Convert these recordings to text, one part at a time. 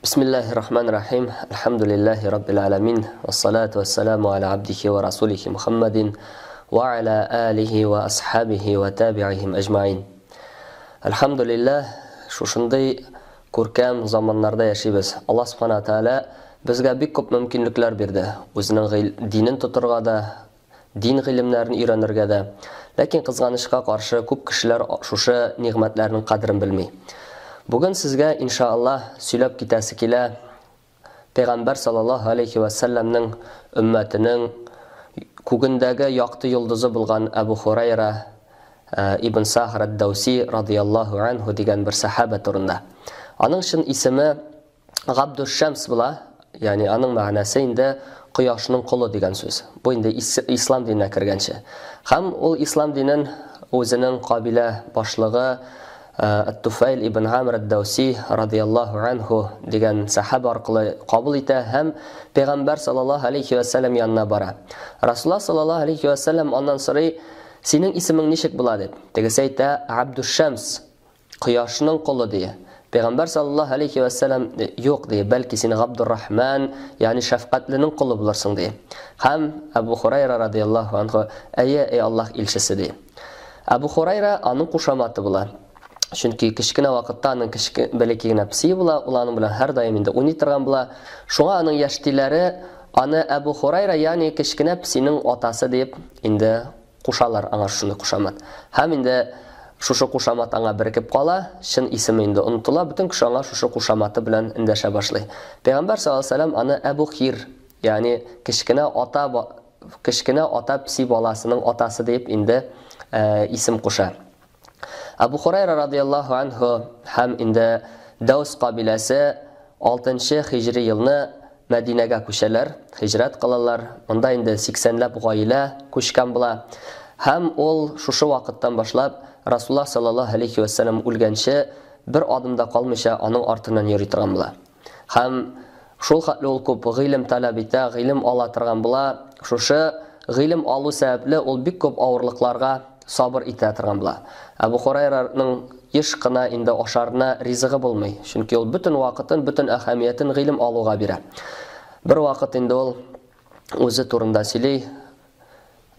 Бисмиллахи рахмани рахим. Альхамдулиллахи раббил аламин. Вассалату вассаламу аля абдихи ва расулихи Мухаммадин ва аля алихи ва асхабихи ва табиихим әҗмаин. Альхамдулиллах, шушындый күркәм заманнарда яшибез. Аллаһ субхана тааля безгә бик күп мөмкинлекләр бирде. Үзенең динен тотырга да, дин гыйлемнәрен өйрәнергә дә. Ләкин кызганычка каршы күп кешеләр шушы нигъмәтләрнең кадерен белми. Бүген сезгә, иншааллаһ, сөйләп китәсе килә Пәйгамбәр саллаллаһу алейхи вә сәлләмнең өммәтенең күгендәге якты йолдызы булган Әбу Хурайра ибн Сахр ад-Дауси радыяллаһу анһу дигән бер сәхабә турында. Аның чын исеме Габдушшамс була, ягъни аның мәгънәсе инде кояшның колы дигән сүз. Бу инде ислам диненә кергәнче. Һәм ул ислам динен үзенең кабилә башлыгы Ат-Туфайл ибн Амр ад-Дауси радыяллаһу анһу дигән сәхабә аркылы кабул итә һәм Пәйгамбәр саллаллаһу алейхи ва сәлләм янына бара. Расулуллаһ саллаллаһу алейхи ва сәлләм аннан сорый, "Синең исемең ничек була?" дип. Тегесе әйтә, "Абдушшамс". Кояшның колы, ди. Пәйгамбәр саллаллаһу алейхи вә сәлләм, Юк, ди, бәлки син Габдуррахман, ягъни шәфкатьленең колы булырсың, ди. Һәм Әбу Хурайра радыяллаһу анһу, Әйе, әй Аллаһ илчесе, ди. Әбу Хурайра аның кушаматы була. Чөнки кечкенә вакытта аның кечке, бәләкәй генә песие була, ул аның белән һәрдаим инде уйный торган була. Шуңа аның яшьтиләре аны Әбу Хурайра, ягъни кечкенә песинең атасы дип инде Кушалар аңа шушындый кушамат. Һәм инде шушы кушамат аңа берекеп кала, чын исеме инде онытыла, бөтен кеше аңа шушы кушаматы белән эндәшә башлый. Пәйгамбәр саллаллаһу алейһи ва сәлләм аны Әбу Хир, ягъни кечкенә ата кечкенә ата песи баласының атасы дип инде исем куша. Әбу Хурайра радыяллаһу анһу һәм инде Дәүс кабиләсе 6 хиҗри елны Мәдинәгә күчәләр, һиҗрәт кылалар. Монда инде 80ләп гаилә күчкән була. Һәм ул шушы вакыттан башлап Расуллаһ саллаллаһу алейхи вәссәлам үлгәнче бер адым да калмыйча аның артыннан йөри торган була. Һәм шул хәтле ул күп гыйлем таләп итә, гыйлем ала торган була. Шушы гыйлем алу сәбәпле ул бик күп авырлыкларга сабыр итә торган була. Әбу Хурайраның еш кына инде ашарына ризыгы булмый, чөнки ул бөтен вакытын, бөтен әһәмиятен гыйлем алуга бирә. Бер вакыт инде ул үзе турында сөйли,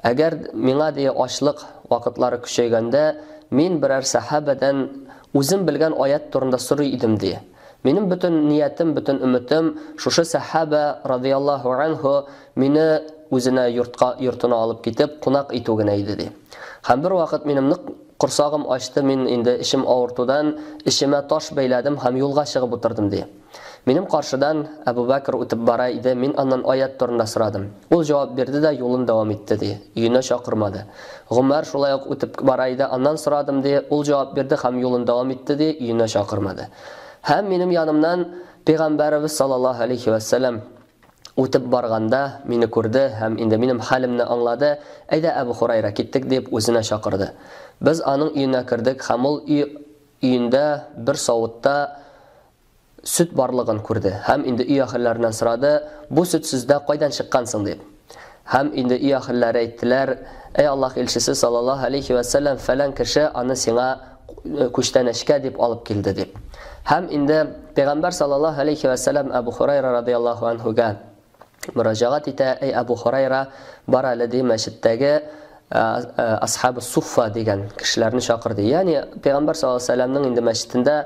Әгәр миңа, ди, ачлык вакытлары көчәйгәндә, мин берәр сәхабәдән үзем белгән аять турында сорый идем, ди. Минем бөтен ниятем, бөтен өметем шушы сәхабә, радыяллаһу анһу, мине үзенә йортка, йортына алып китеп, кунак итү генә иде, ди. Һәм бервакыт минем нык корсагым ачты, мин инде эчем авыртудан эчемә таш бәйләдем һәм юлга чыгып утырдым, ди. Минем каршыдан Әбү Бәкр үтеп бара иде, мин аннан аять турында сорадым. Ул җавап бирде дә юлын дәвам итте, ди, өенә чакырмады. Гомәр шулай ук үтеп бара иде, аннан сорадым, ди, ул җавап бирде һәм юлын дәвам итте, ди, өенә чакырмады. Һәм минем янымнан Пәйгамбәребез саллаллаһу алейхи вә сәлләм үтеп барганда мине күрде һәм инде минем хәлемне аңлады, Әйдә, Әбү Хурайра, киттек, дип үзенә чакырды. Без аның өенә кердек һәм ул өй өендә бер савытта сөт барлыгын күрде һәм инде өй әһелләреннән сорады, Бу сөт сездә кайдан чыккан соң? дип. Һәм инде өй әһелләре әйттеләр, Әй Аллаһ илчесе, саллаллаһу алейхи вә сәлләм, фәлән кеше аны сиңа күчтәнәчкә дип алып килде, дип. Һәм инде Пәйгамбәр саллаллаһу алейхи вә сәлләм Әбу Хурайра радыяллаһу анһуга мөрәҗәгать итә, Әй Әбу Хурайра, бар әле, ди, мәчеттәге Асхабы Суффа дигән кешеләрне чакыр, ди. Ягъни Пәйгамбәр саллаллаһу алейһи ва сәлләмнең инде мәчетендә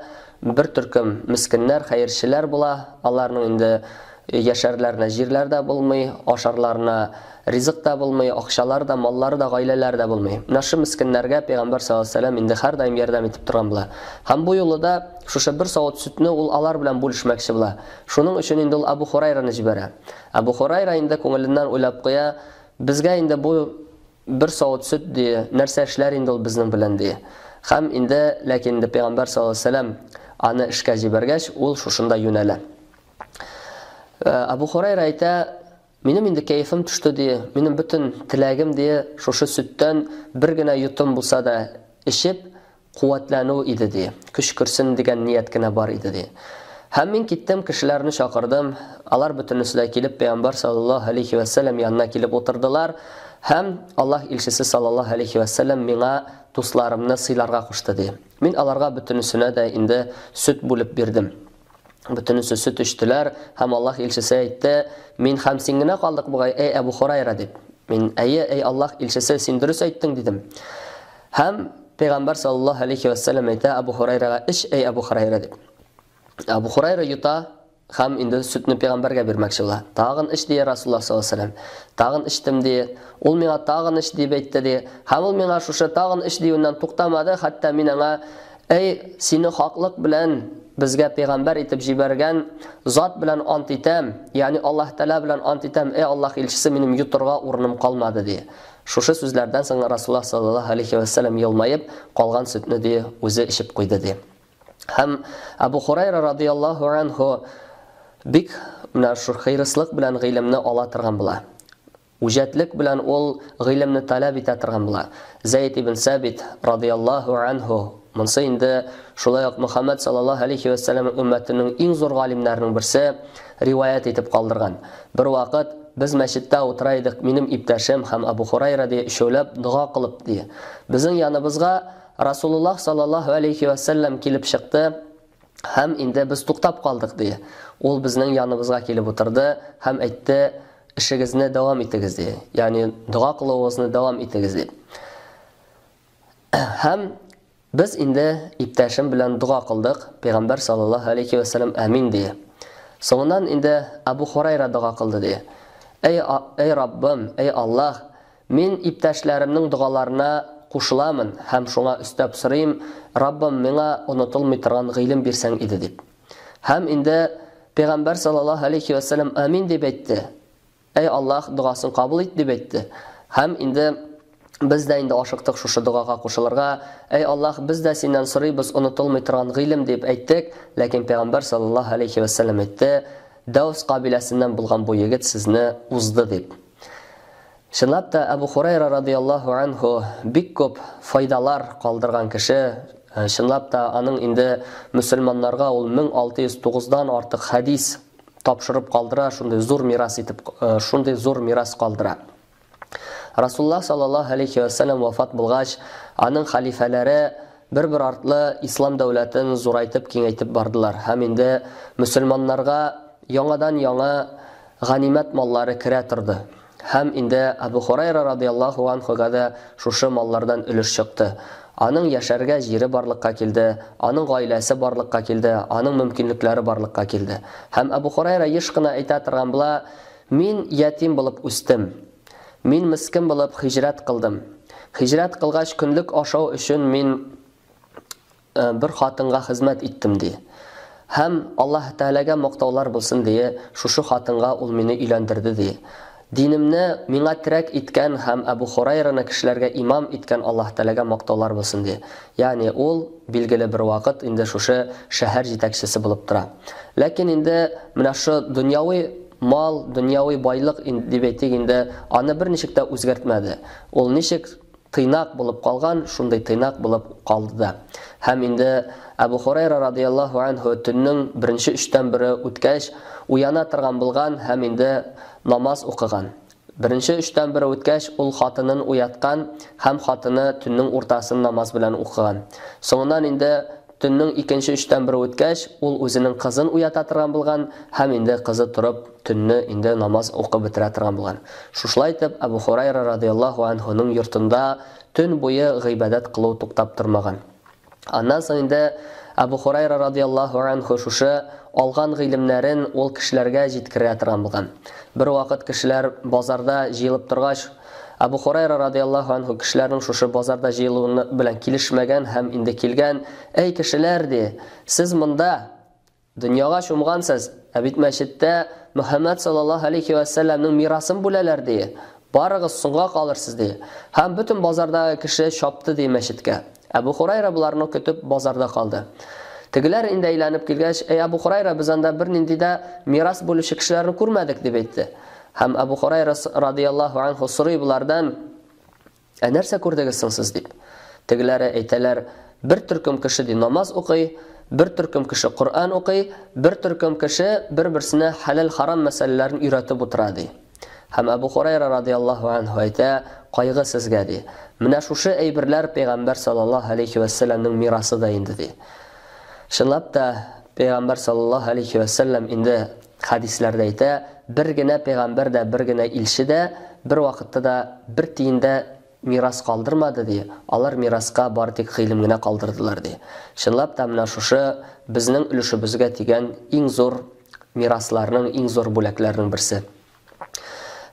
бер төркем мескеннәр, хәерчеләр була. Аларның инде яшәрләренә җирләр дә булмый, ашарларына ризык та булмый, акчалары да, маллары да, гаиләләре дә булмый. Менә шул мескеннәргә Пәйгамбәр саллаллаһу алейһи ва сәлләм инде һәрдаим ярдәм итеп торган була. Һәм бу юлы да шушы бер савыт сөтне ул алар белән бүлешмәкче була. Шуның өчен инде ул Әбу Хурайраны җибәрә. Әбу Хурайра инде күңеленнән уйлап куя, Безгә инде бу бер савыт сөт, ди, нәрсә эшләр инде ул безнең белән, ди. Һәм инде, ләкин инде Пәйгамбәр саллаллаһу алейһи ва сәлләм аны эшкә җибәргәч, ул шушында юнәлә. Әбу Хурайра әйтә, минем инде кәефем төште, ди, минем бөтен теләгем, ди, шушы сөттән бер генә йотым булса да эчеп, куәтләнү иде, ди, көч керсен дигән ният кенә бар иде, ди. Һәм мин киттем, кешеләрне чакырдым, алар бөтенесе дә килеп Пәйгамбәр саллаллаһу алейхи вә сәлләм янына килеп утырдылар, һәм Аллаһ илчесе саллаллаһу алейхи вә сәлләм миңа дусларымны сыйларга кушты, ди. Мин аларга бөтенесенә дә инде сөт бүлеп бирдем. Бөтенесе сөт эчтеләр, һәм Аллаһ илчесе әйтте, Мин һәм син генә калдык бугай, әй Әбу Хурайра, дип. Мин, Әйе, әй Аллаһ илчесе, син дөрес әйттең, дидем. Һәм Пәйгамбәр саллаллаһу алейхи вә сәлләм әйтә Әбу Хурайрага, Эч, әй Әбу Хурайра, дип. Әбу Хурайра йота һәм инде сөтне пәйгамбәргә бирмәкче була. Тагын эч, ди Расулуллаһ саллаллаһу алейһи ва сәлләм. Тагын эчтем, ди. Ул миңа тагын эч дип әйтте, ди. Һәм ул миңа шушы тагын эч диюеннән туктамады, хәтта мин аңа, Әй, сине хаклык белән безгә пәйгамбәр итеп җибәргән зат белән ант итәм, ягъни Аллаһ Тәгалә белән ант итәм, әй Аллаһ илчесе, минем йотырга урыным калмады, ди. Шушы сүзләрдән соң Расулуллаһ саллаллаһу алейһи вә сәлләм елмаеп, калган сөтне, ди, үзе эчеп куйды, ди. Һәм Әбу Хурайра радыяллаһу анһу бик менә шул хыйрыслык белән гыйлемне ала торган була. Үҗәтлек белән ул гыйлемне таләп итә торган була. Зәйд ибн Сәбит радыяллаһу анһу, монсы инде шулай ук Мөхәммәд саллаллаһу алейһи вә сәлләм өммәтенең иң зур галимнәренең берсе, риваять итеп калдырган. Бервакыт без мәчеттә утыра идек, минем иптәшем һәм Әбу Хурайра, ди, өчәүләп дога кылып, ди. Безнең яныбызга Расулуллаһ саллаллаһу алейһи вә сәлләм килеп чыкты һәм инде без туктап калдык, ди. Ул безнең яныбызга килеп утырды һәм әйтте, Эшегезне дәвам итегез, ди. Ягъни дога кылуыгызны дәвам итегез, дип. Һәм без инде иптәшем белән дога кылдык, Пәйгамбәр саллаллаһу алейһи вә сәлләм амин ди. Соңыннан инде Абу Хурайра дога кылды, ди. Әй, әй Раббым, әй Аллаһ, Мин иптәшләремнең догаларына кушыламын һәм шуңа өстәп сорыйм, Раббым, миңа онытылмый торган гыйлем бирсәң иде, дип. Һәм инде Пәйгамбәр саллаллаһу алейһи вә сәлләм амин дип әйтте. Әй Аллаһ, догасын кабул ит, дип әйтте. Һәм инде без дә инде ашыктык шушы догага кушылырга. Әй Аллаһ, без дә синнән сорыйбыз онытылмый торган гыйлем, дип әйттек. Ләкин Пәйгамбәр саллаллаһу алейһи вә сәлләм әйтте, Дәүс кабиләсеннән булган бу егет сезне узды, дип. Чынлап та, Әбу Хурайра радыяллаһу анһу бик күп файдалар калдырган кеше. Чынлап та, аның инде мөселманнарга ул 1609 дан артык хәдис тапшырып калдыра, шундый зур мирас итеп, шундый зур мирас калдыра. Расуллаһ саллаллаһу алейхи ва сәлләм вафат булгач, аның хәлифәләре бер-бер артлы ислам дәүләтен зурайтып, киңәйтеп бардылар һәм инде мөселманнарга яңадан-яңа ганимәт маллары керә торды. Һәм инде Әбу Хурайра радыяллаһу анһуга да шушы маллардан өлеш чыкты. Аның яшәргә җире барлыкка килде, аның гаиләсе барлыкка килде, аның мөмкинлекләре барлыкка килде. Һәм Әбу Хурайра еш кына әйтә торган була, Мин ятим булып үстем. Мин мескен булып һиҗрәт кылдым. Һиҗрәт кылгач, көнлек ашау өчен мин бер хатынга хезмәт иттем, ди. Һәм Аллаһ Тәгаләгә мактаулар булсын, ди, шушы хатынга ул мине өйләндерде, ди. Динемне миңа терәк иткән һәм Әбу Хурайраны кешеләргә имам иткән Аллаһ Тәгаләгә мактаулар булсын, ди. Ягъни ул билгеле бер вакыт инде шушы шәһәр җитәкчесе булып тора. Ләкин инде менә шушы дөньяви мал, дөньяви байлык дип әйтик инде, аны берничек тә үзгәртмәде. Ул ничек тыйнак булып калган, шундый тыйнак булып калды да. Һәм инде Әбу Хурайра радыяллаһу анһу төннең беренче өчтән бере үткәч, уяна торган булган һәм инде намаз укыган. Беренче өчтән бере үткәч, ул хатынын уяткан һәм хатыны төннең уртасын намаз белән укыган. Соңыннан инде Төннең икенче өчтән бере үткәч, ул үзенең кызын уята торган булган һәм инде кызы торып, төнне инде намаз укып бетерә торган булган. Шушылай итеп, Әбу Хурайра радыяллаһу анһуның йортында төн буе гыйбадәт кылу туктап тормаган. Аннан соң инде Әбу Хурайра радыяллаһу анһу шушы алган гыйлемнәрен ул кешеләргә җиткерә торган булган. Бервакыт кешеләр базарда җыелып торгач, Әбу Хурайра радыяллаһу анһу кешеләрнең шушы базарда җыелуы белән килешмәгән һәм инде килгән, Әй, кешеләр, ди, сез монда дөньяга чумгансыз, ә бит мәчеттә Мөхәммәд саллаллаһу алейхи вә сәлләмнең мирасын бүләләр, ди. Барыгыз, соңга калырсыз, ди. Һәм бөтен базардагы кеше чапты, ди, мәчеткә. Әбу Хурайра боларны көтеп базарда калды. Тегеләр инде әйләнеп килгәч, Әй, Әбу Хурайра, без анда бернинди дә мирас бүлүче кешеләрне күрмәдек, дип әйтте. Һәм Әбу Хурайра радыяллаһу анһу сорый болардан, Ә нәрсә күрдегез соң сез? дип. Тегеләре әйтәләр, Бер төркем кеше ди намаз укый, бер төркем кеше Коръән укый, бер төркем кеше бер-берсенә хәләл-харам мәсьәләләрен өйрәтеп утыра, ди. Һәм Әбу Хурайра радыяллаһу анһу әйтә, Кайгы сезгә, ди. Менә шушы әйберләр пәйгамбәр саллаллаһу алейхи вәссәламнең мирасы да инде, ди. Чынлап та, Пәйгамбәр саллаллаһу алейхи вә сәлләм инде хәдисләрдә әйтә, бер генә пәйгамбәр дә, бер генә илче дә бер вакытта да бер тиен дә мирас калдырмады, ди, алар мираска бары тик гыйлем генә калдырдылар, ди. Чынлап та менә шушы безнең өлешебезгә тигән иң зур мирасларның, иң зур бүләкләрнең берсе.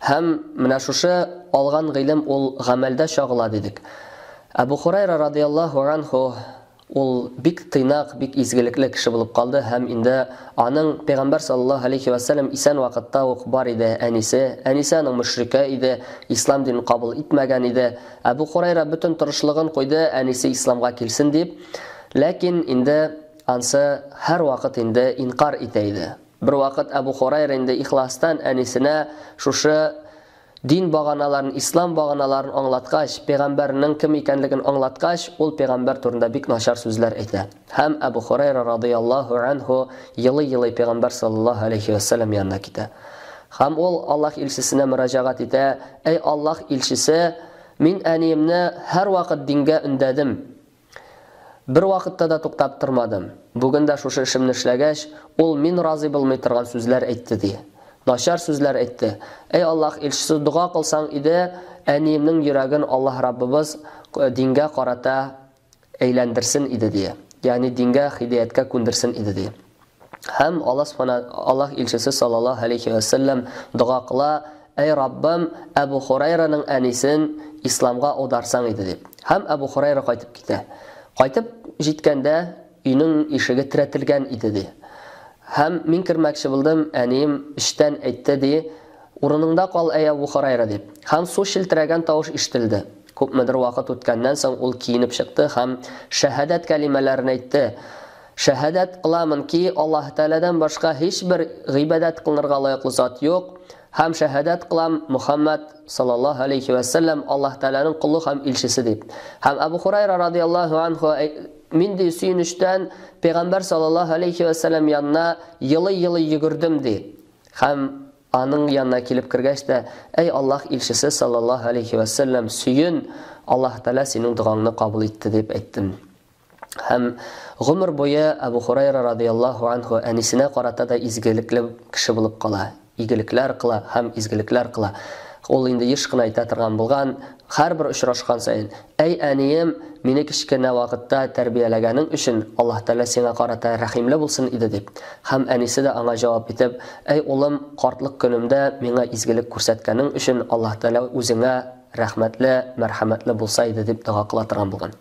Һәм менә шушы алган гыйлем ул гамәлдә чагыла дидек. Әбу Хурайра радыяллаһу анху ул бик тыйнак, бик изгелекле кеше булып калды һәм инде аның пәйгамбәр саллаллаһу алейхи ва сәлләм исән вакытта ук бар иде әнисе. Әнисе аның мөшрикә иде, ислам динен кабул итмәгән иде. Әбу Хурайра бөтен тырышлыгын куйды, әнисе исламга килсен дип. Ләкин инде ансы һәрвакыт инде инкар итә иде. Бервакыт Әбу Хурайра инде ихластан әнисенә шушы дин баганаларын, ислам баганаларын аңлаткач, пәйгамбәрнең кем икәнлеген аңлаткач, ул пәйгамбәр турында бик начар сүзләр әйтә. Һәм Әбу Хурайра радыяллаһу анһу елый-елый пәйгамбәр саллаллаһу алейхи ва сәлләм янына китә. Һәм ул Аллаһ илчесенә мөрәҗәгать итә: "Әй Аллаһ илчесе, мин әниемне һәрвакыт дингә өндәдем. Бервакытта да туктап тормадым. Бүген дә шушы эшемне эшләгәч, ул мин разый булмый торган сүзләр әйтте, ди. Начар сүзләр әйтте. Әй Аллаһ илчесе, дога кылсаң иде, әниемнең йөрәген Аллаһ Раббыбыз дингә карата әйләндерсен иде, ди. Ягъни дингә, һидаяткә күндерсен иде, ди. Һәм Аллаһ Субхана Аллаһ илчесе саллаллаһу алейхи ва сәлләм дога кыла, Әй Раббым, Әбу Хурайраның әнисен исламга аударсаң иде дип. Һәм Әбу Хурайра кайтып китә. Кайтып җиткәндә өйнең ишеге терәтелгән иде ди. Һәм мин кермәкче булдым, әнием эчтән әйтте ди, Урыныңда кал, әй Әбу Хурайра дип. Һәм су челтерәгән тавыш ишетелде. Күпмедер вакыт үткәннән соң ул киенеп чыкты һәм шәһадәт кәлимәләрен әйтте. Шәһадәт кыламын ки, Аллаһ Тәгаләдән башка һичбер гыйбадәт кылынырга лаеклы зат юк, һәм шәһадәт кылам, Мөхәммәд, саллаллаһу алейһи вә сәлләм, Аллаһ Тәгаләнең колы һәм илчесе дип. Һәм Әбу Хурайра радыяллаһу анһу мин ди сөенечтән пәйгамбәр саллаллаһу алейһи вә сәлләм янына елый-елый йөгердем ди. Һәм аның янына килеп кергәч тә, Әй Аллаһ илчесе саллаллаһу алейһи вә сәлләм, сөен, Аллаһ Тәгалә синең догаңны кабул итте дип әйттем. Һәм гомер буе Әбу Хурайра радыяллаһу анһу әнисенә карата да изгелекле кеше булып кала, игелекләр кыла һәм изгелекләр кыла. Ул инде еш кына әйтә торган булган, һәрбер очрашкан саен, Әй әнием, мине кечкенә вакытта тәрбияләгәнең өчен Аллаһ Тәгалә сиңа карата рәхимле булсын иде, дип. Һәм әнисе дә аңа җавап итеп, Әй улым, картлык көнемдә миңа изгелек күрсәткәнең өчен Аллаһ Тәгалә үзеңә рәхмәтле, мәрхәмәтле булса иде дип дога кыла торган булган.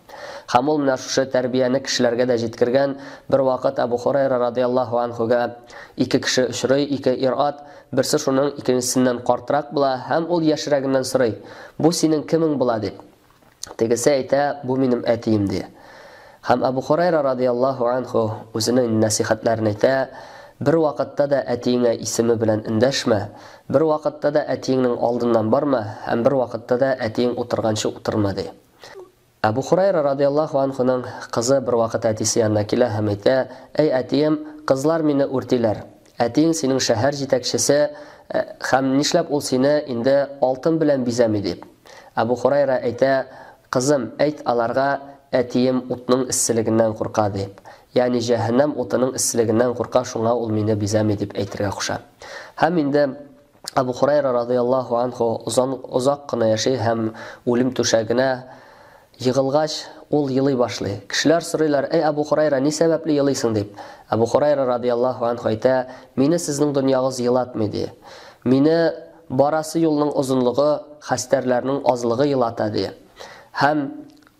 Һәм ул менә шушы тәрбияне кешеләргә дә җиткергән. Бервакыт Әбу Хурайра радыяллаһу анһуга ике кеше очрый, ике ир-ат, берсе шуның икенчесеннән картрак була һәм ул яшьрәгеннән сорый, Бу синең кемең була? дип. Тегесе әйтә, Бу минем әтием, ди. Һәм Әбу Хурайра радыяллаһу анһу үзенең нәсыйхәтләрен әйтә, Бервакытта да әтиеңә исеме белән эндәшмә, бервакытта да әтиеңнең алдыннан барма һәм бервакытта да әтиең утырганчы утырма, ди. Әбу Хурайра радыяллаһу анһуның кызы бервакыт әтисе янына килә һәм әйтә, Әй әтием, кызлар мине үртиләр. Әтиең синең шәһәр җитәкчесе һәм нишләп ул сине инде алтын белән бизәми, дип. Әбу Хурайра әйтә, Кызым, әйт аларга, әтием утның эсселегеннән курка, дип. Ягъни җәһәннәм утының эсселегеннән курка, шуңа ул мине бизәми, дип әйтергә куша. Һәм инде Әбу Хурайра радыяллаһу анһу озан, озак кына яши һәм үлем түшәгенә егылгач, ул елый башлый. Кешеләр сорыйлар, Әй Әбу Хурайра, ни сәбәпле елыйсың, дип. Әбу Хурайра радыяллаһу анһу әйтә, Мине сезнең дөньягыз елатмый, ди. Мине Барасы юлның озынлыгы, хәстәрләрнең азлыгы елата, ди. Һәм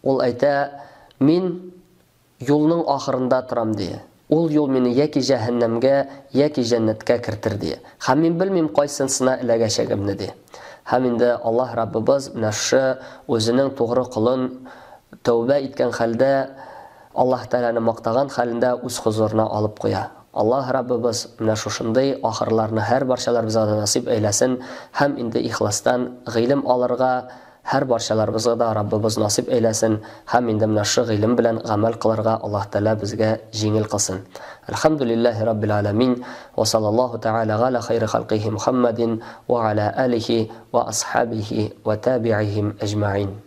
ул әйтә, Мин юлның ахырында торам, ди. Ул юл мине яки җәһәннәмгә, яки җәннәткә кертер, ди. Һәм мин белмим кайсынсына эләгәчәгемне, ди. Һәм инде Аллаһ Раббыбыз менә шушы үзенең тугры колын тәүбә иткән хәлдә Аллаһ Тәгаләне мактаган хәлендә үз хозурына алып куя. Аллаһ Раббыбыз менә шушындый ахырларны һәрбарчаларыбызга да насыйп әйләсен һәм инде ихластан гыйлем алырга һәрбарчаларыбызга да Раббыбыз насыйп әйләсен һәм инде менә шушы гыйлем белән гамәл кылырга Аллаһ Тәгалә безгә җиңел кылсын. Әлхәмдүлилләһи Раббил Галәмин вә саллаллаһу тәгалә галә хәйри халкыйһи Мухәммәдин вә галә алихи вә асхабихи вә табигыйһим әҗмәгыйн.